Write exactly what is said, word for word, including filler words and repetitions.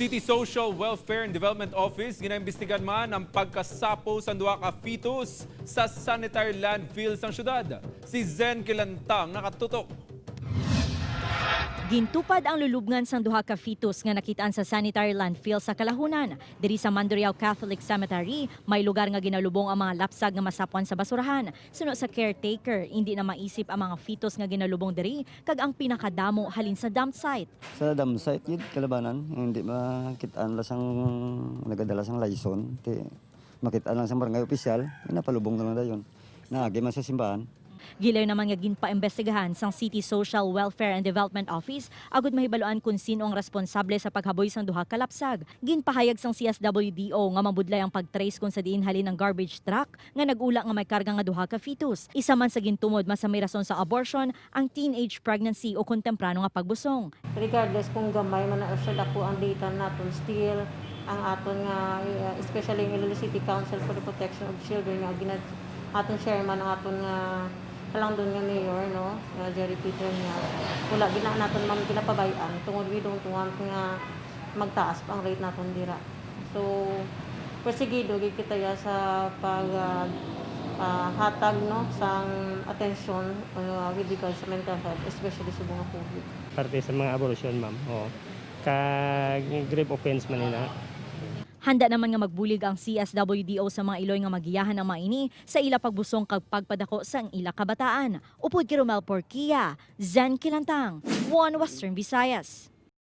City Social Welfare and Development Office ginaimbestigahan man ang pagkasapo sang duha ka fetus sa sanitary landfill sang syudad. Si Zen Kilantang nakatutok. Gintupad ang lulubngan sang duha ka fetus nga nakitaan sa sanitary landfill sa Kalahunan. Diri sa Mandurriao Catholic Cemetery, may lugar nga ginalubong ang mga lapsag nga masapwan sa basurahan. Suno sa caretaker, indi na maisip ang mga fetus nga ginalubong diri kag ang pinakadamo halin sa dump site. Sa dump site gid, Kalabanan, hindi makit-an la sang nagadala sang license. Ti, makit-an lang sang barangay opisyal, napalubong na lang dayon. Naagi man sa simbahan. Gilayon naman nga ginpaimbestigahan sang City Social Welfare and Development Office agud mahibaluan kon sin-o ang responsable sa paghaboy sang duha ka lapsag. Ginpahayag sang C S W D O nga mabudlay ang pag-trace kon sa diin halin ang garbage truck nga nag-ula nga may karga nga duha ka fetus. Isa man sa gintumod, mas may rason sa abortion ang teenage pregnancy o kon temprano nga pagbusong. Regardless kung gamay man na o siya, dako ang data naton, still ang aton nga, uh, especially ang Iloilo City Council for the Protection of Children nga gina-, aton chairman, ang aton nga halangdon nga mayor, no, nga Jerry Peter niya, wala gina naton, ma'am, ginapabay-an tungod we don't want nga magtaas pa ang rate naton dira. So, persigido gid kita ya sa pag, ah, ah, hatag, no, sang atensyon, uh, with regards sa mental health, especially subong nga COVID. Parte sa mga abortion, ma'am. Oo. Kag grave offense man nila. Handa naman nga magbulig ang C S W D O sa mga iloy nga magiyahan ang mga ini sa ila pagbusong kag pagpadako sang ila kabataan. Upod kay Romel Porquia, Zen Kilantang, One Western Visayas.